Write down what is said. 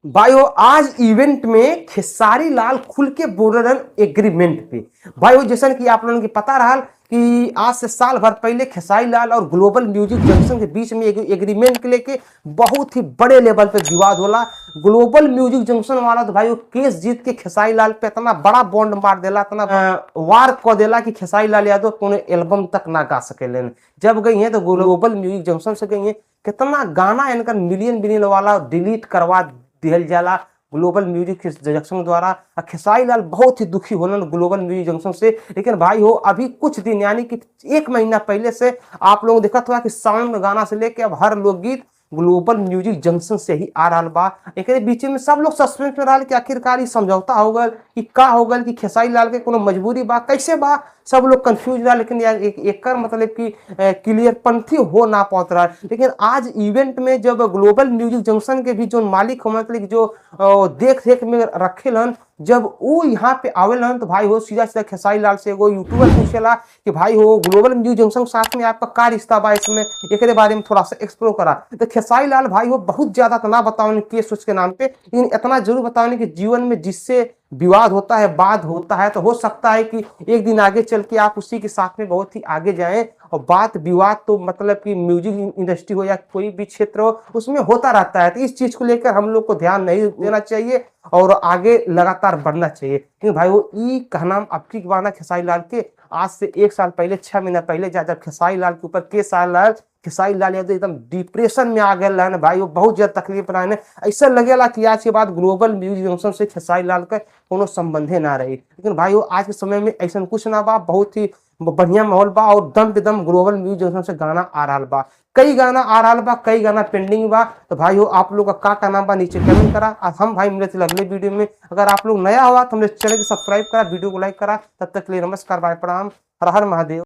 भाई वो आज इवेंट में खेसारी लाल खुल के बोल रहे एग्रीमेंट पे। भाई वो जैसन कि आप लोगों के पता रहा कि आज से साल भर पहले खेसारी लाल और ग्लोबल म्यूजिक जंक्शन के बीच में एक एग्रीमेंट के लेके बहुत ही बड़े लेवल पे विवाद होला। ग्लोबल म्यूजिक जंक्शन वाला तो भाई वो केस जीत के खेसारी लाल पे इतना बड़ा बॉन्ड मार देला, इतना वार कर देला कि खेसारी लाल यादव कोनो एल्बम तक ना गा सकेलन। जब गई है तो ग्लोबल म्यूजिक जंक्शन से गई है, कितना गाना इनका मिलियन बिलियन वाला डिलीट करवा दिहल जाला ग्लोबल म्यूजिक जंक्शन द्वारा। खेसारी लाल बहुत ही दुखी होलन ग्लोबल म्यूजिक जंक्शन से। लेकिन भाई हो अभी कुछ दिन यानी कि एक महीना पहले से आप लोग देखत हुआ कि साउंड गाना से लेके अब हर लोकगीत ग्लोबल म्यूजिक जंक्शन से ही आ रहा बा। एकरे बीच में सब लोग सस्पेंस में रहा कि आखिरकार ई समझौता हो गल कि का हो गल कि खेसारी लाल के कोनो मजबूरी बा, कैसे बा, सब लोग कंफ्यूज रहा। लेकिन यार एकर मतलब कि क्लियर पंथी हो ना पहुंच रहा। लेकिन आज इवेंट में जब ग्लोबल म्यूजिक जंक्शन के भी जो मालिक हो मतलब जो देख रेख में रखेलन, जब वो यहाँ पे आवेलन तो भाई हो सीधा सीधा खेसारी लाल से एगो यूट्यूबर पूछेला कि भाई हो ग्लोबल म्यूजिक जंक्शन के साथ में आपका का रिश्ता बा, इसमें एकरे बारे में थोड़ा सा एक्सप्लोर करा। तो खेसारी लाल भाई हो बहुत ज्यादा तो ना बताओ केस उसके नाम पे, लेकिन इतना जरूर बताओ कि जीवन में जिससे विवाद होता है, बात होता है, तो हो सकता है कि एक दिन आगे चल के आप उसी के साथ में बहुत ही आगे जाएं। और बात विवाद तो मतलब कि म्यूजिक इंडस्ट्री हो या कोई भी क्षेत्र हो उसमें होता रहता है। तो इस चीज को लेकर हम लोग को ध्यान नहीं देना चाहिए और आगे लगातार बढ़ना चाहिए। लेकिन भाई वो ई कहना अब की बाना खेसारी लाल के आज से एक साल पहले 6 महीना पहले जब खेसारी लाल के ऊपर केस आयल, खेसारी लाल यादव एकदम डिप्रेशन में आ गए रहन भाई, वो बहुत ज्यादा तकलीफ रहने। ऐसा लगेला कि आज के बाद ग्लोबल म्यूजिक जंक्शन से खेसारी लाल के कोनो संबंधे ना रही। लेकिन भाई वो आज के समय में ऐसा कुछ ना बा, बहुत ही बढ़िया माहौल बा और दम पे दम ग्लोबल म्यूजिक जंक्शन से गाना आ रहा बा, कई गाना आ रहा बा, कई गाना पेंडिंग बा। तो भाई हो आप लोग का का नाम बा नीचे कमेंट करा। और हम भाई मिले थे अगले वीडियो में। अगर आप लोग नया हुआ तो हमरे चैनल को सब्सक्राइब करा, वीडियो को लाइक करा। तब तक के लिए नमस्कार, बाय, प्रणाम, हर हर महादेव।